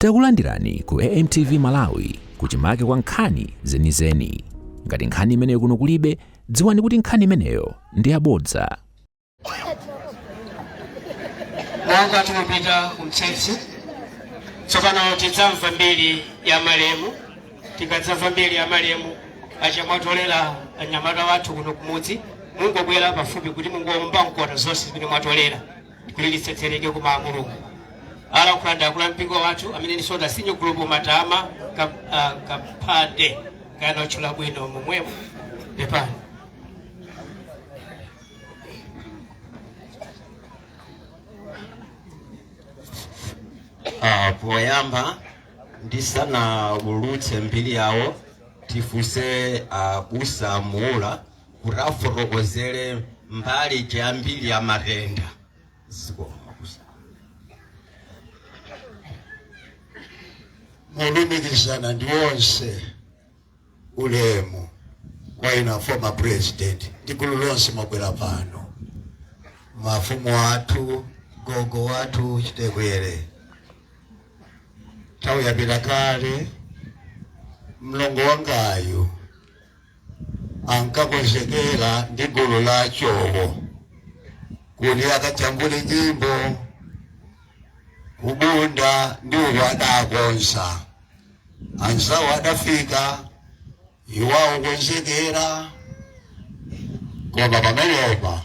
Takulandirani ku AMTV Malawi kuchimake kwa nkhani zenizeni. Ngati nkhani imeneyo kuno kulibe, dziwani kuti nkhani imeneyo ndi yabodza. Monga tikupita kumtsetse tsopano, tidzamva mbiri ya malemu. Tikadzamva mbiri ya malemu aja, mwatolera anyamata wathu kuno kumudzi, mungobwera pafupi kuti mungomba mkota zonse zimene mwatolera kuti litsetsereke kuma Mulungu. Alankhula ndi akulu mpingo wathu amene ndi Soda Senior Group Matama Kaphande kana otchula bwino momwemo, pepani. Poyamba ndisanawulutse mbiri yawo, tifunse abusa Muula kuti afotokozere mbali ya mbiri ya matenda. Zikomo, abusa. Molumikizana ndi onse, ulemu kwa ina former president ndi gulu lonse mwabwera pano, mafumu athu, gogo wathu Chitekwere. Nthawi yapita kale. Mlongo wangayu ankakonzekera ndi gulu la Chowo kuti akajambule nyimbo kubunda, ndi uko adakonza, anzawo adafika, iwawo konzekera, koma pamenepa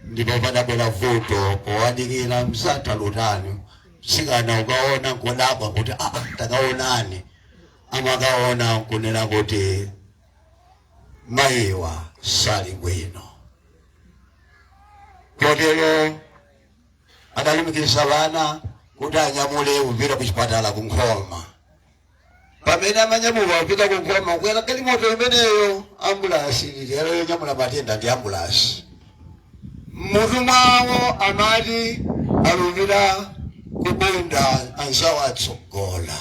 ndipo padabwera vuto powadikira mzathu Lutani. Mtsikana ukaona nkodabwa kuti aa, takaonani. Amakaona nkunena kuti mayiwa sali bwino, kotero adalumikiza vana kuti anyamule kupita ku chipatala ku Nkhoma. Pamene amanyamuka kupita ku Nkhoma, kukwera galimoto imeneyo, ambulasi lero yonyamula matenda ndi ambulasi, mmutu mwawo amati alupita kubunda, anzawo atsogola,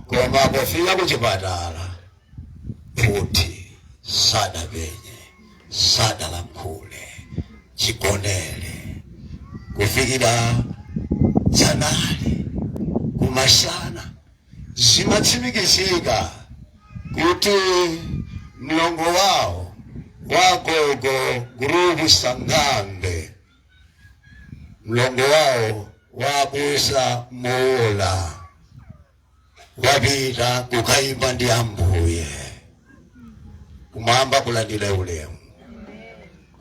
koma pofika ku chipatala kuti sadapenye, sadalankhule, chigonere kufikira dzanali kumasana zimatsimikizika kuti mlongo wawo wagogo Gurupu Sangambe, mlongo wawo wabusa Muula, wapita kukayimba ndi Ambuye kumwamba kulandira ulemu.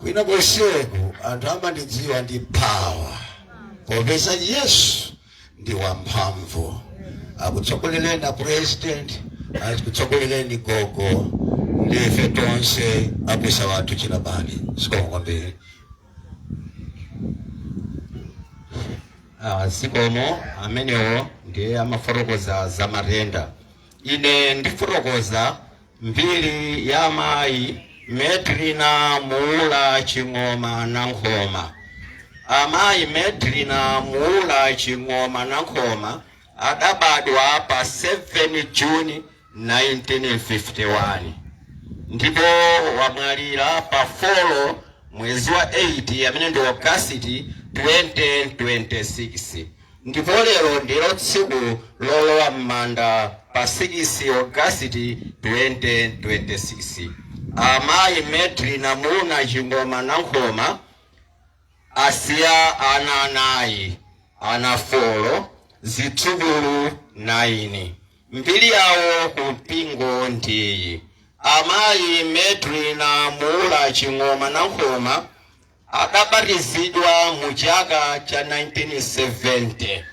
Kwina konseku anthu amandidziwa ndi power, popeza Yesu ndi wamphamvu. Akutsogolereni a president, akutsogolereni gogo, ndife tonse abusa wathu Chilabani. Zikomo kwambiri. Zikomo. Amenewo ndiye amafotokoza za matenda. Ine ndifotokoza mbiri ya mayi Medrina Muula Ching'oma Nankhoma. Amayi Medrina Muula Ching'oma Nankhoma adabadwa pa 7 June 1951 ndipo wamwalira pa 4 mwezi wa 8, amene ndi August 2026, ndipo lero ndilo tsiku lolowa m'manda pa 6 August 2026. Amayi Medrina Muula Ching'oma Nankhoma asiya ana anayi, ana 4, zidzukulu 9. Mbiri yawo ku mpingo ndiyi: amayi Medrina Muula Ching'oma Nankhoma adabatizidwa mu chaka cha 1970,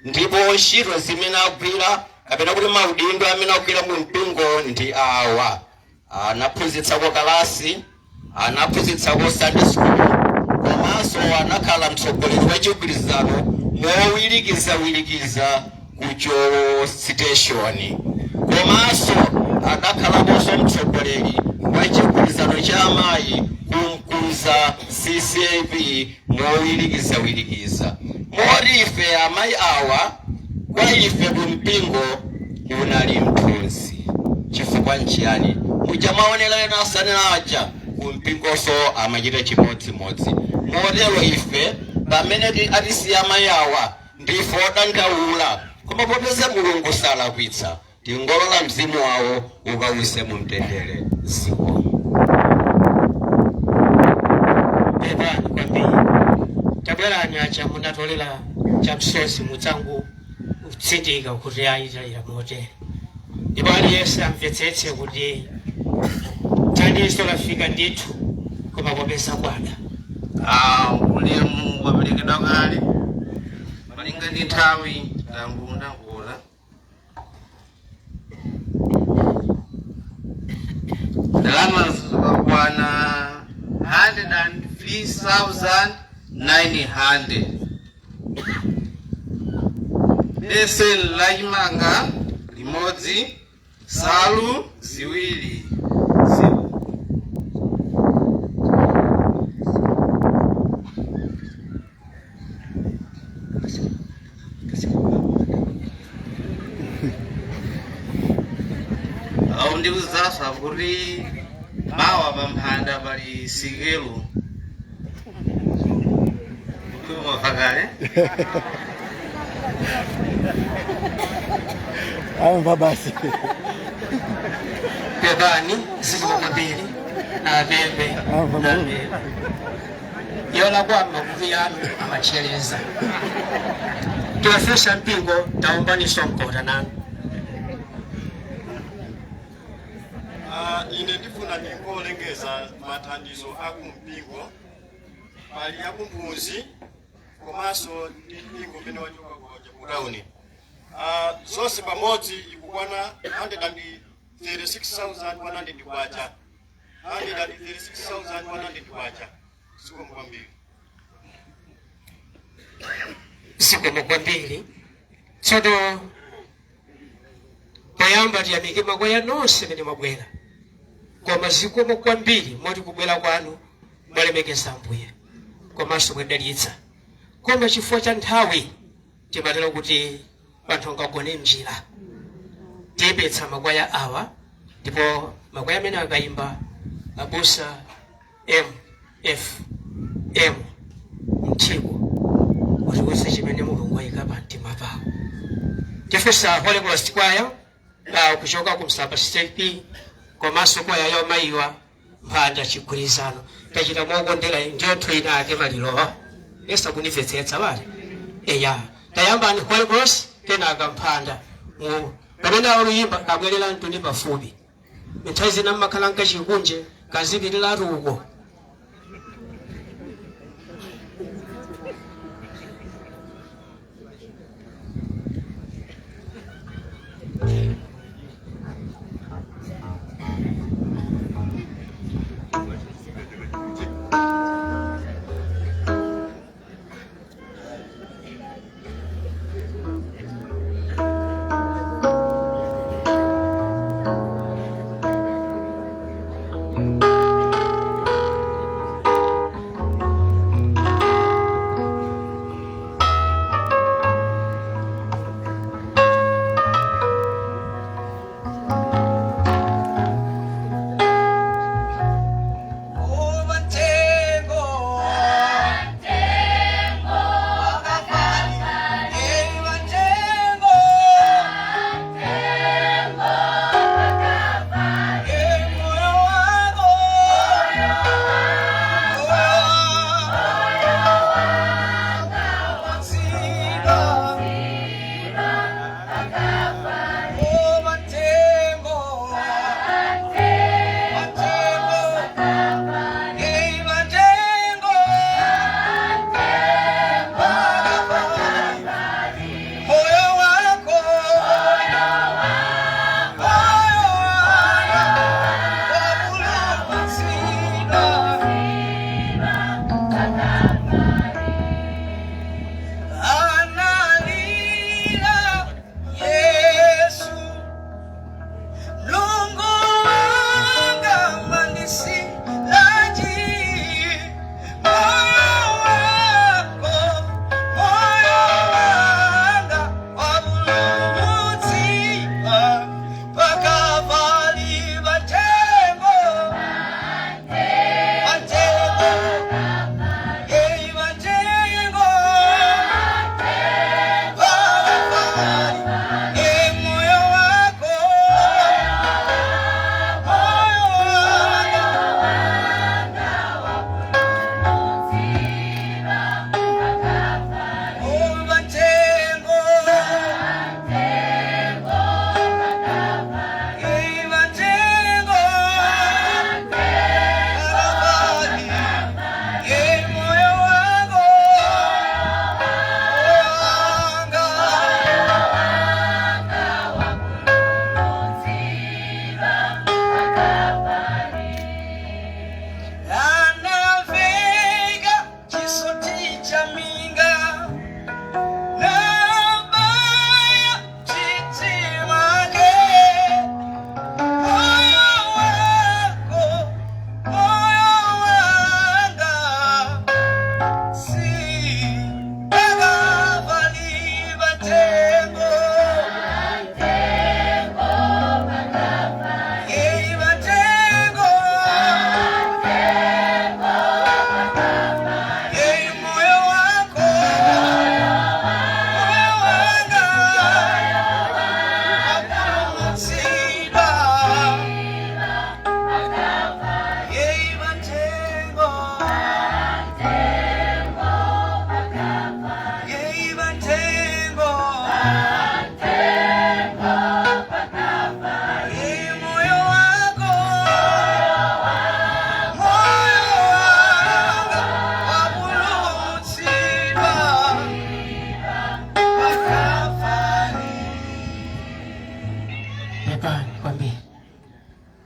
ndipo ntchito zimene agwira kapena kuti maudindo amene agwira mu mpingo ndi awa: anaphunzitsako kalasi, anaphunzitsako Sunday school, komanso anakhala mtsogoleri wa chigwirizano mowirikizawirikiza ku Chowo Station, komanso adakhalaponso mtsogoleri wa chigwirizano cha amayi kumkuza CCAP mowirikizawirikiza. Moti ife amayi awa, kwa ife kumpingo unali mthunzi. Chifukwa nchiyani? Muja maonera ena asanena aja, kumpingonso amachita chimodzimodzi. Motero ife pamene atisiya amayi awa, Ndife odandaula, koma popeza Mulungu salakwitsa, tingolola mzimu wawo ukawuse mu mtendere. Zikomo. Pepani kwambiri. Tabwerani acha munatolera chamsozi mudzangu kutsindika kuti ayitalira motere, ndipo aliyense amvetsetse kuti thandizo lafika ndithu, koma popeza kwada. Ah, ulemu waperekedwa kale. Malinga ndi nthawi, tangunda ngula ndalama zikakwana 103,900. Beseni lachimanga limodzi, salu ziwiri. Awu, ndikuzaswa kuti mawa pamphanda pali sikelo mafakale. Amva basi. Pepani, zikomo kwambiri napembe. Amva. Napembe yola kwamba kuti yanu amachereza tiwafesa mpingo taombaniso mkota nanu. Ah, ine ndifuna ndingolengeza mathandizo akumpingo. Pali akumbuzi komanso ndi mpingo umene wachoka ku tawuni. Ah, zonse pamodzi ikukwana 136,100 kwacha, 136,100 kwacha. Zikomo kwambiri. Zikomo kwambiri. Tsono poyamba tiyamike makwaya nonse mene mwabwera, koma zikomo kwambiri moti kubwera kwanu mwalemekeza Ambuye komanso mwadalitsa. Koma chifukwa cha nthawi, timatero kuti anthu angagone mnjira, tiyipetsa makwaya awa, ndipo makwaya amene akayimba, abusa M F M Mthiko utiwuze chimene Mulungu ayika pa mtima pawo. Tifunsa Holy Ghost Choir kuchoka ku Msapa State, komanso kwaya yomayiwa Mphanda Chigwirizano. Tachita mokondera ndiyo ina ake malilowa esa kunimvetsetsa bale. Eya, tayambani Holy Ghost, kenaka Mphanda. Pamene aluyimba kabwerera mtuni pafupi. Nthawi zina mmakhala nkachikunje kazipitiratu uko.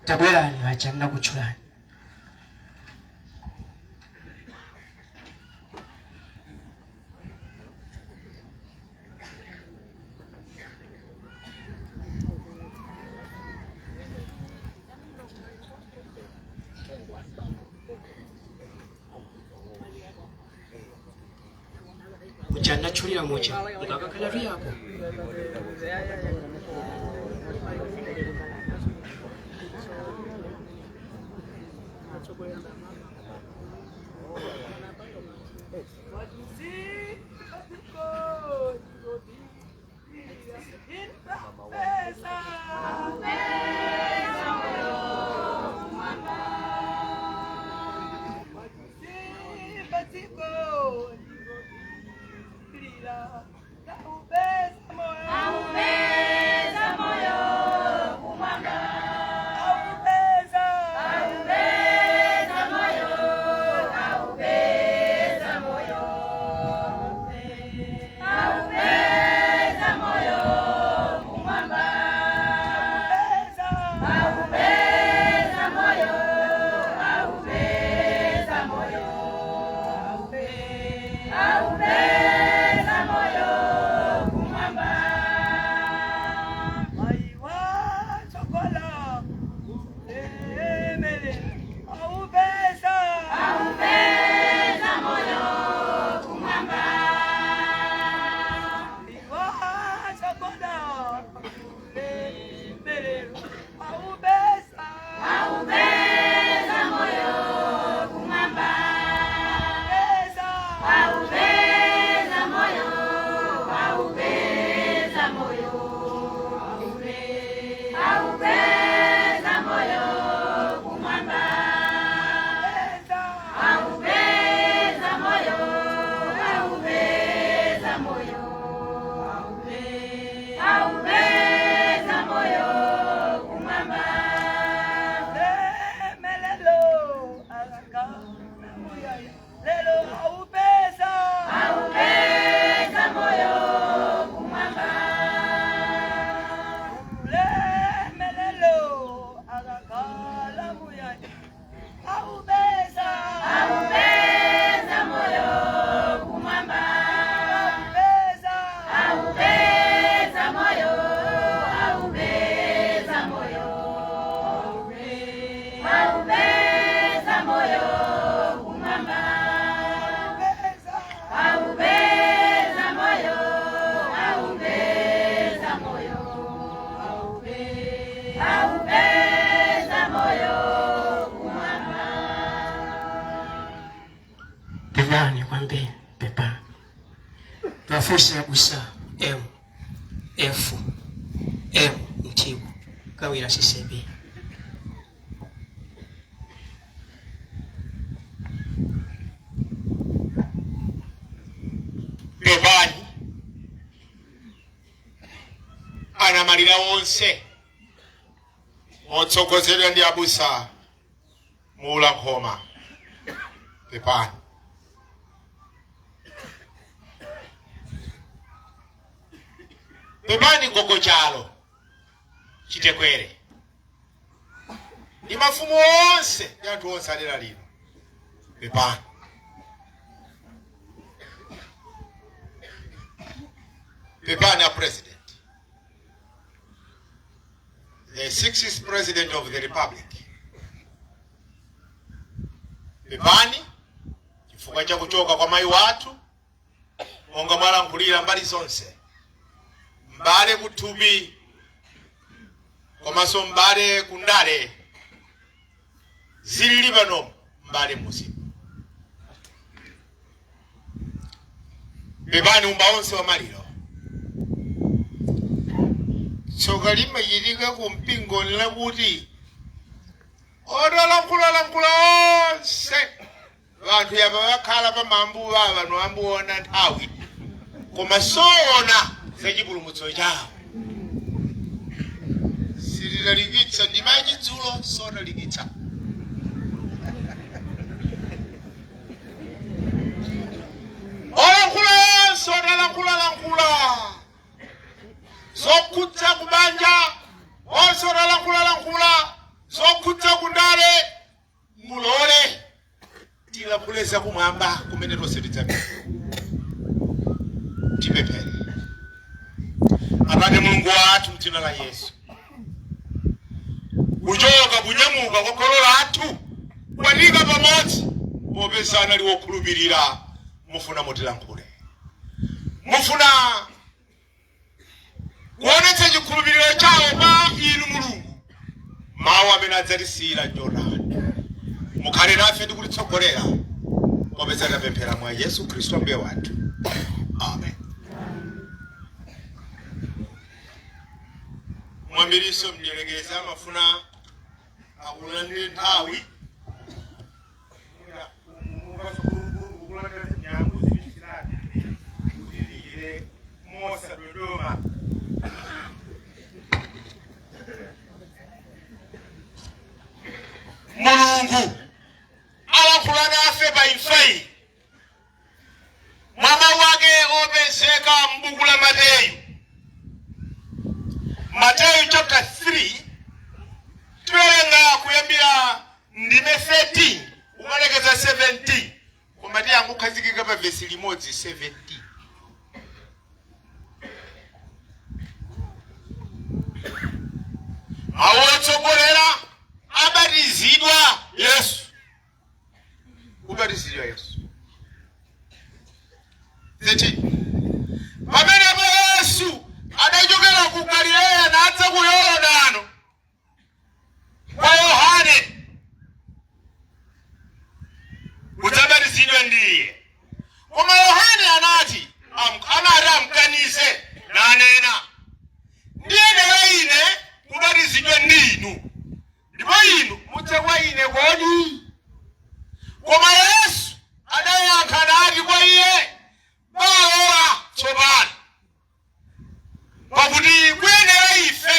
Tabwerani aja ndakutchulani. Muja natchulira muja mukakakhala tuyapo. Pepani kwambiri, pepani. Mafunso abusa M F M Mtibu Kawira CCB. Pepani anamalira onse motsogozedwa ndi abusa Mula Nkhoma. Pepani. Pepani gogo chalo Chitekwere ndi mafumu onse ndi anthu onse adera lino. Pepani. Pepani a president, the sixth president of the republic. Pepani chifukwa cha kuchoka kwa mayi wathu, monga mwalankhulira mbali zonse, mbale kuthupi komanso mbale kundale, zilili pano mbale muzimu. Pepani umba onse wa maliro. Tsoka limachitika ku mpingo lakuti otalankhulalankhula onse vanthu yapa vakhala pa mambu vavano ambuona nthawi koma soona za chipulumutso chawo. Sititalikitsa ndi machidzulo sotalikitsa. Olankhula onse otalankhulalankhula zokhudza kubanja, onse otalankhulalankhula Zokhudza kundale mulole tilankhule zakumwamba kumene tonse tidzapita. Tipemphere. Atate Mulungu wathu, mdzina la Yesu, kuchoka kunyamuka kwa kholo lathu kwatika pamodzi, popeza anali wokhulupirira. Mufuna mutilankhule, mufuna kuonetsa chikhulupiriro chawo pa inu Mulungu. Mawu amene adzatisiyira njotani? Mukhale nafe ndi kutitsogolera, popeza tapemphera mwa Yesu Khristu Ambuye wathu, amen. Mwambiriso mdierekezi amafuna akulandire nthawi. Mosa Dodoma. Mulungu alankhula nafe pa imfa iyi mwa mawu ake opezeka m'buku la Mateyu, Mateyu chapter 3. Tiwerenga kuyambira ndime 13 kumalekeza 17, koma tiyangokhazikika pa vesi limodzi, 17. Mawu otsogolera: abatizidwa Yesu, kubatizidwa Yesu. 13. Pamenepo Yesu adachokera ku Galileya nadza ku Yorodano kwa Yohane kudzabatizidwa ndi iye. Koma Yohane anati amkanize, nanena, "Ndiyenera ine kubatizidwa ndi inu, ndipo inu mudza kwa ine kodi?" Koma Yesu adayankha nati kwa iye, "Balola tsopano, pakuti kuyenera ife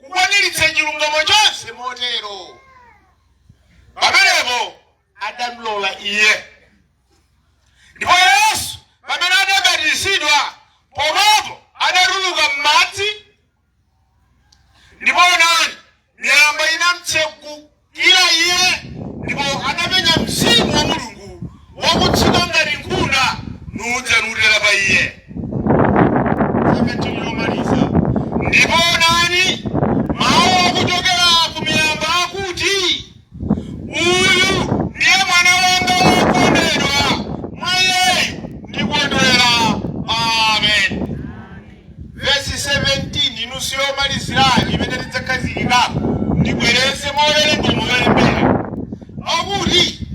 kukwaniritsa chilungamo chonse motero." Pamenepo adamlola iye. Ndipo Yesu pamene adabatizidwa, pomwepo adatuluka m'madzi, ndipo onani, miyamba inamtsegukira iye, ndipo anapenya Mzimu wa Mulungu wakutsika ngati nkhunda nudza nutera pa iye. 17 yomaliza. Ndipo onani, mawu akuchokera ku miyamba akuti, "Uyu ndiye mwana wanga wokondedwa, mwa iyeyu ndikondwera." Amen. Vesi 17, inusu yomalizirayo imene tidzakhazikikapo, ndibwereze mowerenga mowerembera, akuti,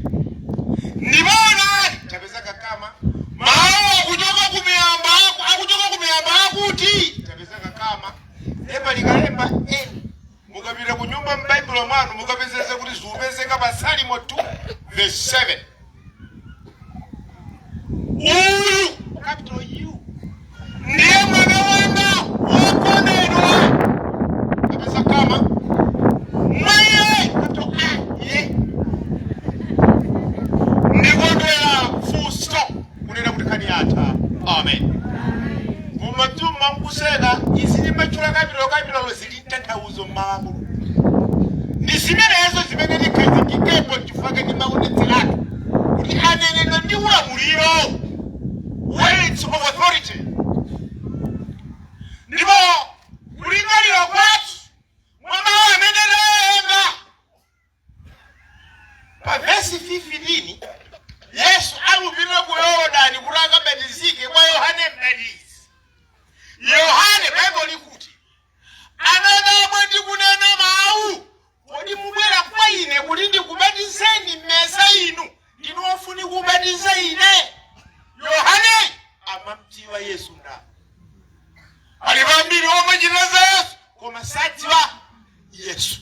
ndipo onani, tapeza kakama, mawu akuchoka ku miyamba, akuchoka ku miyamba akuti, tapeza kakama, lemba likalemba n. Mukapita ku nyumba m'Baibulo mwanu mukapezeze kuti zikupezeka pa Salimo 2 verse 7. Uyu, capital U, ndiye mwana wanga wokondedwa, tapeza kama, mwaye, capital A, ye, ndikondwera, full stop, kunena kuti nkhani yatha. Amen. Mumatuma nkuseka izi ndimatchula capital capital, zili tanthauzo mmawu. Ndi zimenezo zimene tikhazikikepo, chifukwa ndimaonetseratu kuti anenedwa ndi ulamuliro, words of authority. Ndipo kulingalira kwathu mwa mawu amene tawerenga pa vesi 15, Yesu akupita ku Yorodani kuti akabatizike kwa Yohane Mbatizi. Yohane, Baibulo likuti, anadabwa ndi kunena mawu, "Kodi mubwera kwa ine kuti ndikubatizeni? Mmesa inu ndinu ofunika kubatiza ine?" Yohane amamdziwa Yesu nda. Ali pambiri omachita za Yesu koma sadziwa Yesu.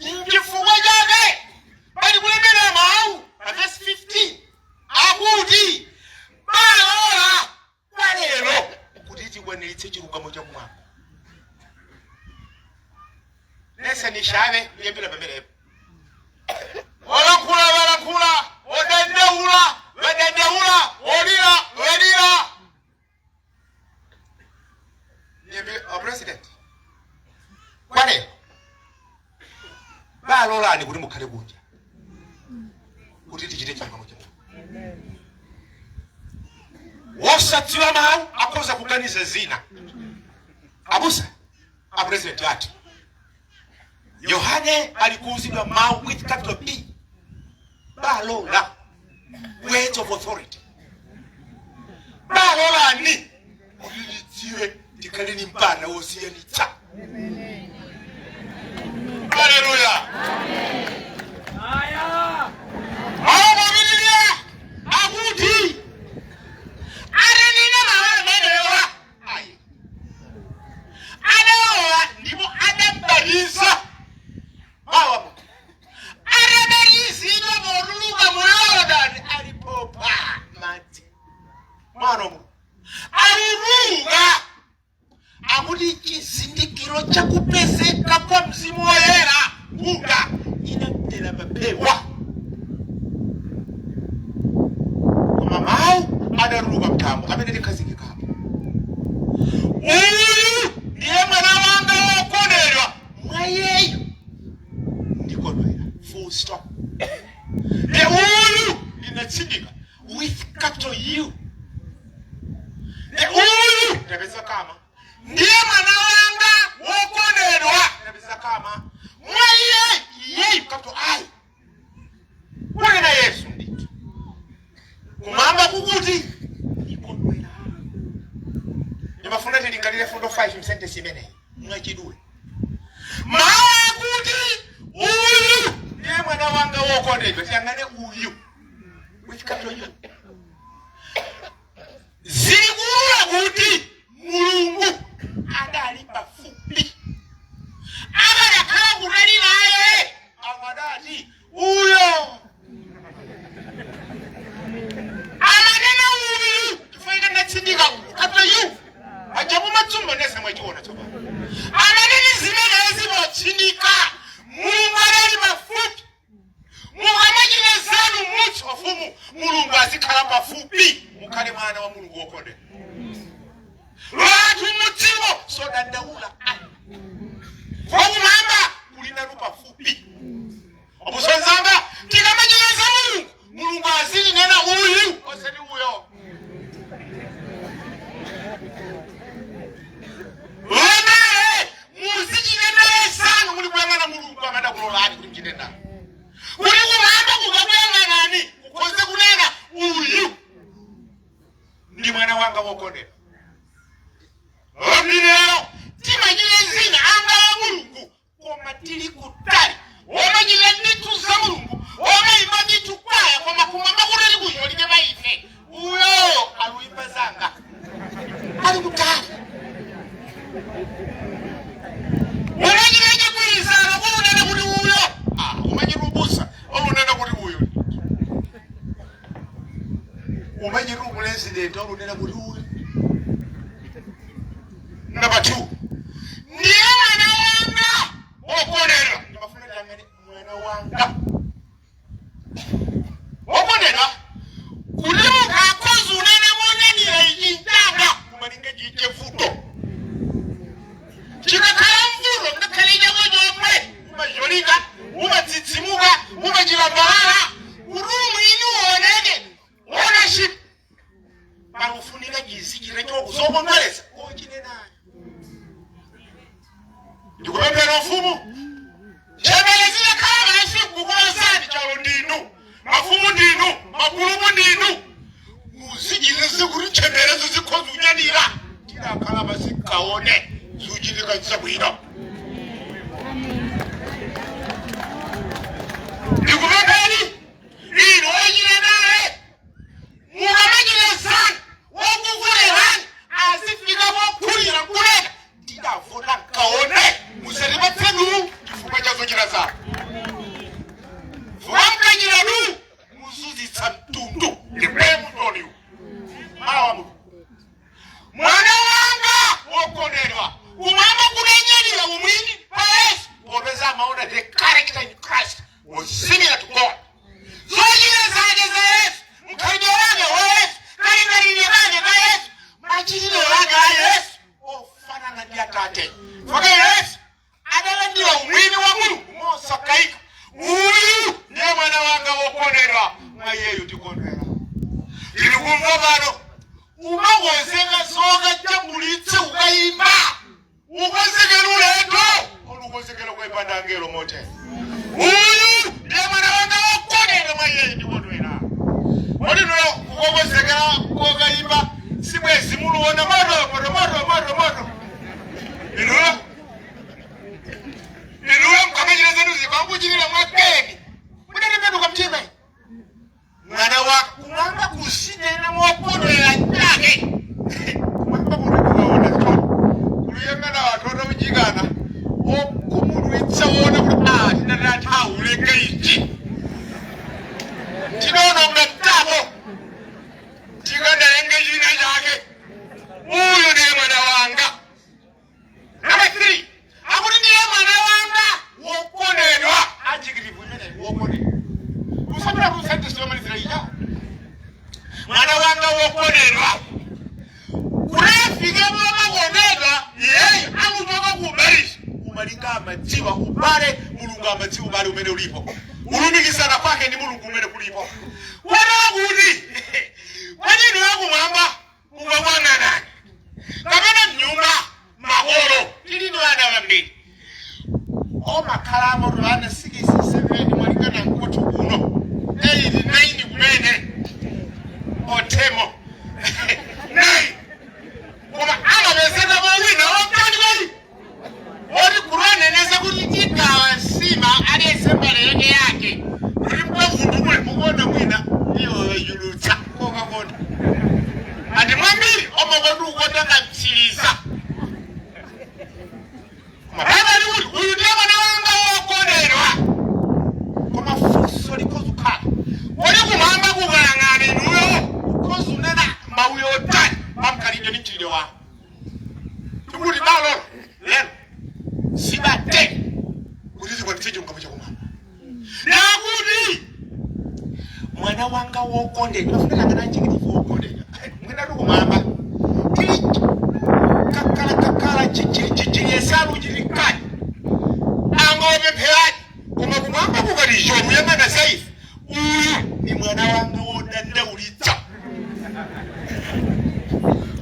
Nchifukwa chake pali kulembera mawu pa vesi 15 akuti, "Balola kwa lero kuti tikwaniritse chilungamo cha kumwamba." Nese nishave kuyambira pamenepo. Olankhula balankhula, odandaula badandaula, olira balira. Niyambire, oh, president, kwa lero. Balolani kuti mukhale kunja kuti tichite chilungamo cha Mulungu. Wosadziwa mawu akhoza kuganiza zina. Abusa a president ati Yohane alikuuzidwa mawu with capital B, balola, words of authority. Balolani kuti tidziwe, tikhale ni mpanda wosiyanitsa. Haleluya! Mawu akuti atanena mawu amenewa ayi, adalowa ndipo adabatiza. Mawu atabatizidwa potuluka mu Yorodani, alipopa madzi, mwana wa Mulungu akutuluka, akuti chizindikiro chakupezeka kwa Mzimu Woyera nkhunda inamtera mapewa. Koma mawu adatuluka mthambo amene tikhazikikapo: "Uyu ndiye mwana wanga wokondedwa, mwa iyeyu ndikondwera." Full stop. The uyu linatsindika with capital U. The uyu ndapeza comma, ndiye mwana wanga wokondedwa, ndapeza comma, mwa iye, iyeyu capital I, kunena Yesu ndithu, kumwamba kukuti ndikondwera. Ndimafuna tilingalire fundo 5 m'sentence imeneyi mwachidule. Mawu akuti uyu ndiye mwana wanga wokondedwa, tiyang'ane uyu with capital U. Zikuulula kuti Mulungu adali pafupi. Akadakhala kutali naye amadati uyo. Amanena uyu chifukwa ndatsindika capital U. Ajabu matsumba nese mwachiona tsopano. Amanene zimenezi motsindika, Mulungu adali pafupi. Mukamachita zanu mutsi wafumu, Mulungu azikhala pafupi, mukhale mwana wa Mulungu wokondedwa. Lwathu mudzimo sodandaula kwakumwamba kuli nanu pafupi. Obusonzanga, tikamachita za Mulungu, Mulungu azilinena uyu osati uyo. Lwendale muzichitendere zanu muli kuyang'ana Mulungu amadakulolani kuti mchite nawo, kuti kumwamba kukakuyang'anani kukhoze kunena uyu ndi mwana wanga wokondedwa. Lero timachita zina anga wa Mulungu koma tili kutali, womachita ndithu za Mulungu, womayimba ndithu kwaya, koma kumwamba kutali kucholike pa ife uyo aluyimba zanga ali kutali. Umachita chigwirizano kulunena kuti uyo, umachita ubusa olunena kuti uyo, umachita upurezidenti olunena kuti uyo. Number 2, ndiye mwana wanga wokondedwa. Ndimafuna tiyang'ane mwana wanga wokondedwa kuti mukakhoza unene monyanira ichi mchanga kumalinga chiche vuto chikakhala mvuto ngakhale chako chomwe umacholika, umadzidzimuka, umachilambalala kuti umwini uoneke ownership. Pakufunika chizichita chokuzokondwereza ochinenayo. Ndikupemphera ufumu chemele zilakhala pansi kukulazani chalo ndinu mafumu, ndinu magulumu, ndinu muzichitese kuti chemerezo zikhoza kunyanira tidakhala pasi kaone zuchitika zabwino. Ndikupempheni inu ochita naye, mukamachita zanu wokukulerani azifika mokhulira nkuleka tidavota kaone, musatipatse chifukwa cha zochita zanu. Fukamkanyira du muzuzitsa mtundu ndipemutoniwu mawa mutu. Mwana wanga wokondedwa, umwamba kunenyerera umwini pa Yesu popeza amaona the character in Christ was similar to God. Zochita zake za Yesu, mkhalidwe wake wa Yesu, kalingalire kake ka Yesu, machitidwe ake a Yesu ofanana ndi Atate. Faka Yesu adalandira umwini wa Mulungu mosakayika. kokayimba, ukonzekera ulendo, olukonzekera kuyimba angelo motere. Uyu ndiye mwana wanga wokondedwa, mwa iyeyo ndikondwera. Kodi no kukonzekera kokayimba sibwezi muluona moto moto moto moto moto? Inuyo, inuyo mkamachita zanu zikwanguchitira mwakeni mudatembenuka mtima. Mwana wa kumwamba kusinena mokondwera chake. Kumwamba kuti kukaona choni kuluyang'ana watoto ujikana okumulwitsa, wona kuti a tinatata ulenge ichi tinoononga mtabo tikadalenge china chake. Uyu ndiye mwana wanga. Number 3, akuti ndiye mwana wanga wokondedwa. Adjective imene wokondedwa usapita ku sentence yomalizira ija. Mwana wanga wokondedwa, kuti momakondedwa iyeyo akuchoka kuubaliso umalinga amadziwa ubale. Mulungu amadziwa ubale umene ulipo, ulumikizana kwake ndi Mulungu umene kulipo. Kotero kuti kwachinu yakumwamba kukakwang'anani kapena mnyumba makolo tili ndi ana vambiri omakhalamo vana 6, 7, mwalingana nkuti kuno 8, 9 kumene otemo 9, koma amapezeka wina okani oti kulwaneneza kuti tigawa nsima, aliyese mbale yake yake, kuti mkavundukule mukuona mwina iwo yulutsa kokakonda andi mwambiri omakonda ukonda ngamtsiriza. Koma Baibulo likuti uyu ndiye mwana wanga wokondedwa. Koma funso likhozukhala, kodi kumwamba kukayang'ana inuyo kukhozunena mawu yotani pamkhalidwe ndi mchitidwe wanu? Tikuti balolo lero sibateke kuti zikwanitse chilungamo chakumwamba. Nakuti mwana wanga wokondedwa, afunira ngana adjective wokondedwa. Mwina tikumwamba tili kakala kakala chichiri chichiri esalu chili kati angopempherani, koma kumwamba kukati chomu yang'ana saife, uyu ni mwana wanga wodandaulitsa,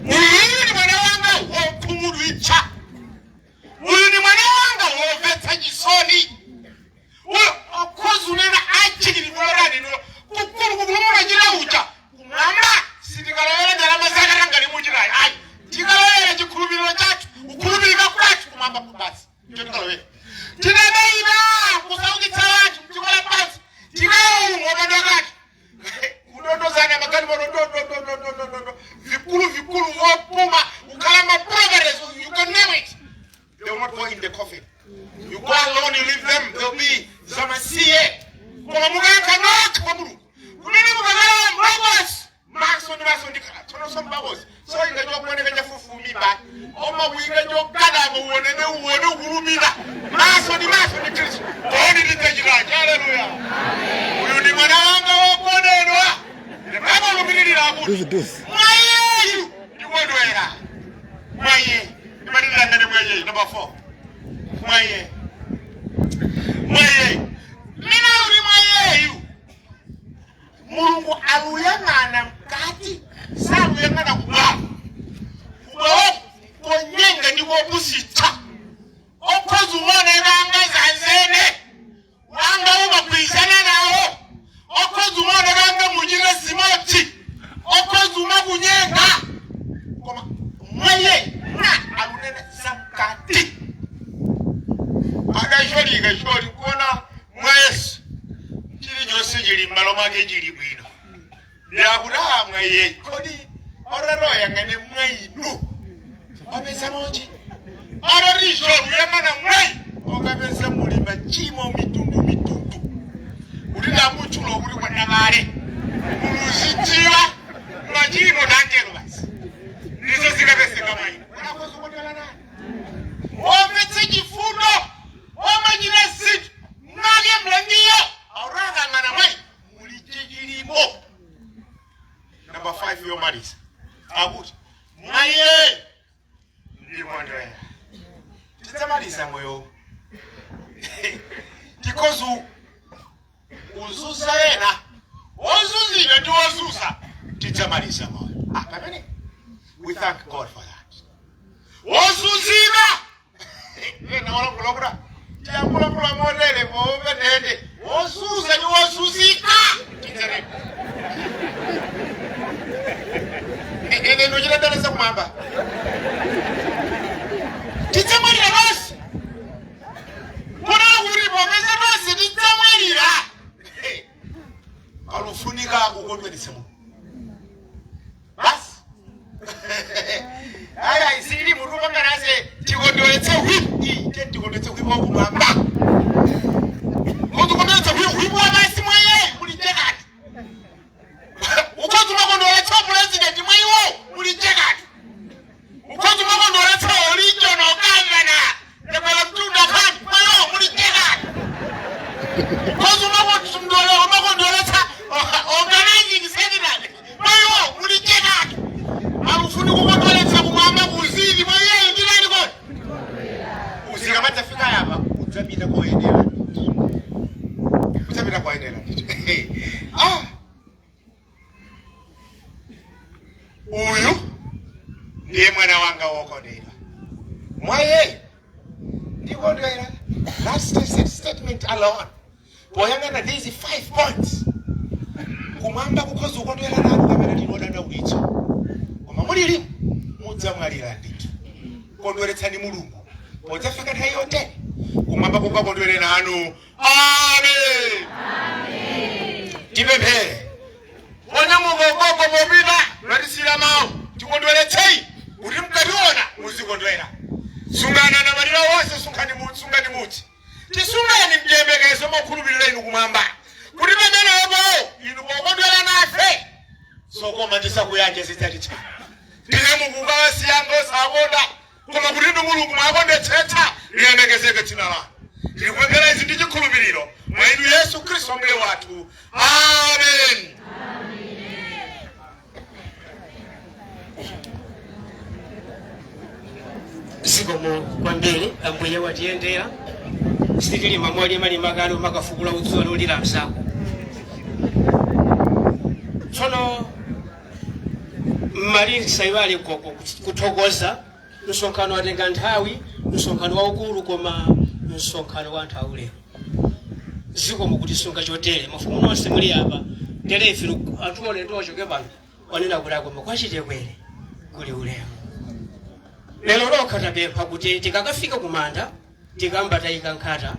uyu ni mwana wanga wokhumudwitsa, uyu ni mwana wanga womvetsa chisoni. Uyu okhozunena achikilibulorani nulo kukulu kukulumula uja. Kumwamba sitikalowera ndalama zakatangali muchitayi, ayi. Tikalowera chikhulupiriro chathu, kukhulupirika kwathu kumwamba basi, icho tikalowera. Tinabeima kusaukitsa wanthu mdziko lapansi, tikayomwe opanda kati kudondozana magalimoto dodododododo vikulu vikulu vopuma kukhala ma properties, you can name it, they will not go in the coffin. You go alone, you leave them, they'll be zamasiye. Koma mukayakha nokha kwa Mulungu kumene mukakhala mbakosi maso ndi maso ndikhala tsono so mbakosi so inga chokuoneka chafufumimba oma kuinga chokadamo uonene uone ukulumira maso ndi maso ndi Khristu. Kodi tidzachitachi? Haleluya! Uyu ndi mwana wanga wokondedwa. Ndipakulumiririra kuti mwa iyeyu ndikondwera. Mwa iye ndimatilangane, mwa iyeyu. Number 4, mwa iye, mwa iyeyu mina uli mwa iyeyu. Mulungu aluyang'ana mkati, saluyang'ana kubwalo. Kubwalo konyenga ndi kopusitsa, okhoza umaonekanga zanzene wanga umagwirizana nawo, okhoza umaonekanga muchita zimodzi, okhoza umakunyenga. Koma mwaye mwa alunena zamkati akasholika sholi kuona mwa Yesu chilichonse chili m'malo mwake, chili bwino. Ndiakuti a mwa iye, kodi orero yang'ane mwa inu wapeza mochi ororisho kuyang'ana mwayi okapeza muli machimo mitundu mitundu kuti ndamutchulo kuti kwadakale muluzidziwa machimo tangelo basi ndizo zikapezeka mwayi unakozokondela nani womvetse chifundo womachita zinthu mnake mlengiyo aurakang'ana mwayi muli chechilimo. Number 5 yomaliza, akuti mwaye ndikondwera. Tidzamaliza moyo tikozu uzuza ena wozuzidwa ndi wozuza, tidzamaliza moyo. Ah, pamene we thank God for that. Wozunzika nawalankhula tiyankhulakhula motere poopetete wozuza ni wozunzika tidzereko ine ndochitadalesa kumwamba tidzamwalira tonse kunala kuti popeza tonse tidzamwalira alufunika kukondweretsa muno basi aya isili mutu panganase tikondweretse hwipi te tikondweretse hwipi wakumwamba mutikondweretse hwipi wapasi mwaye mulichekati ukhozi makondweretsa purezidenti mwaiwo mulichekati ukhozi makondweretsa original gavana ndabwera mtunda khani mwaiwo mulichekati ukhozi makondweretsa organizing secretary mwaiwo mulichekati alufuni kukondweretsa kumwamba kuzili mwaiyeyo ndinani kodi uzika madzafika yapa udzapita koyenera udzapita koyenera ah uyu ndiye mwana wanga wokondedwa mwayeyo ndikondwera. That statement alone poyang'ana these 5 points kumwamba kukhoza kukondwera nanu kapena tinodandaulitsa koma mulilimu mudzamwalira ndithu. Kondweretsani Mulungu podzafika nthawi yotere kumwamba kukakondwere nanu. Amen. Tipemphere. Onyamuka ugogo popita natisira mawu tikondweretsei kuti mukationa muzikondwera. Sungana na malira wonse sungani mudzi tisungani mchiyembekezo mokhulupirira inu kumwamba kuti pamenepo inu pokondwera nafe sokoma tisakuyanje zidzatitsa tinemukukawasiyanga osakonda koma kuti inu Mulungu mwakondetsetsa lilemekezeke dzina lanu. Tikupemphera izi ndi chikhulupiriro mwa inu Yesu Khristu Ambuye wathu. Amen. Zikomo kwambiri Ambuye watiyendera sitilima mwalimalima kale umakafukula udzuwa lolira mzako. Tsono mmaliri tisaiwale koko kuthokoza msonkhano watenga nthawi, msonkhano waukulu koma msonkhano wa anthu aulemu. Zikomo kutisunga chotere mafumu nonse muli apa tere ife anthu one ndochoke pano wanena kuti akoma kwachitekwere kuli ulemu. Lero lokha tapempha kuti tikakafika kumanda tikamba tayika nkhata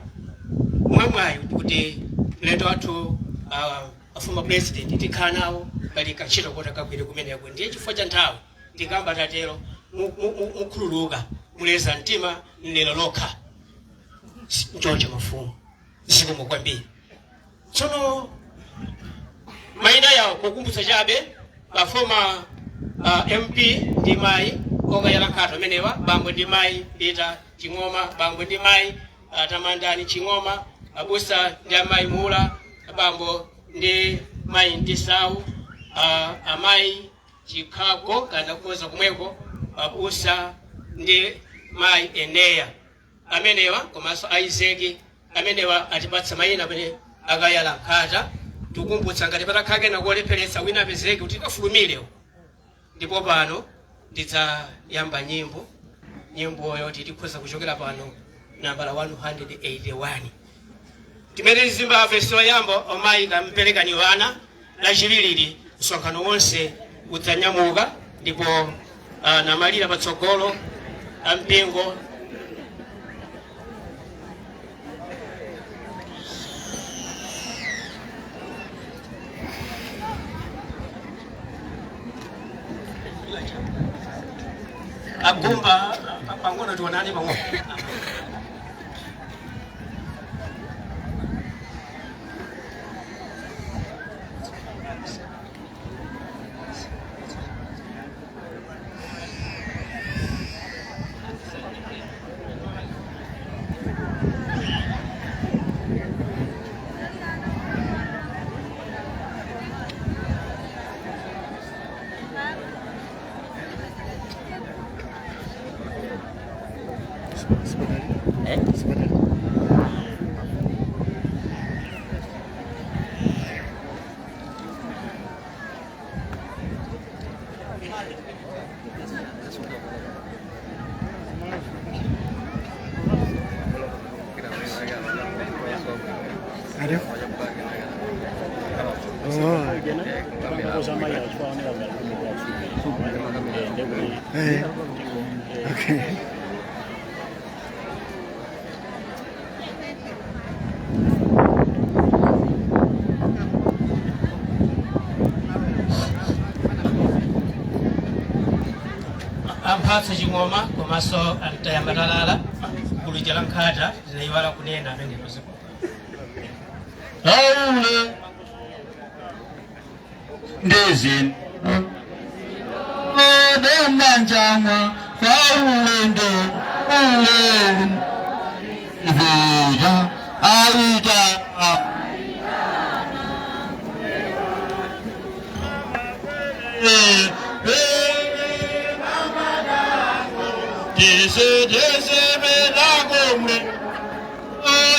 mwamwayo kuti lendo athu a former president tikhala nawo pali kantchito kota kagwire kumeneko ndiye chifukwa cha nthawi tikamba tatero mukhululuka muleza mtima lero lokha nchoncho mafumu zikomo kwambiri. Tsono mayina yawo kukumbutsa chabe a former MP ndi mayi okayala nkhata amenewa bambo ndi mayi Peter Ching'oma, bambo ndi mayi Tamandani Ching'oma, abusa ndi amayi Mula, bambo ndi mayi Ntisau, amayi Chikhako kana kukoza kumweko, abusa ndi mayi Eneya amenewa komanso Isaac amenewa atipatsa mayina amene akayala nkhata. Tikukumbutsa ngati patakhala kena kolepheretsa wina apezeke kuti tikafulumire. Ndipo pano ndidzayamba nyimbo nyimboyo tikhoza kuchokera pano nambala 181 timene zimba vesi yoyamba omayi kamperekani wana lachiwiriri msonkhano wonse udzanyamuka ndipo namalira patsogolo ampingo agumba pang'ono tionane pang'ono. Okay. Amphatso Ching'oma komanso Antayamatalala, gulu la Nkhata, zinayiwala kunena amenepo ziko. Aule ndezi emanjamwa faulendo ule vuja aita. Dese dese beda gomre,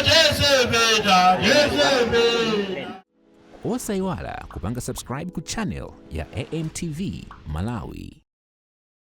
dese beda dese beda. Osayiwala kupanga subscribe ku channel ya AMTV Malawi.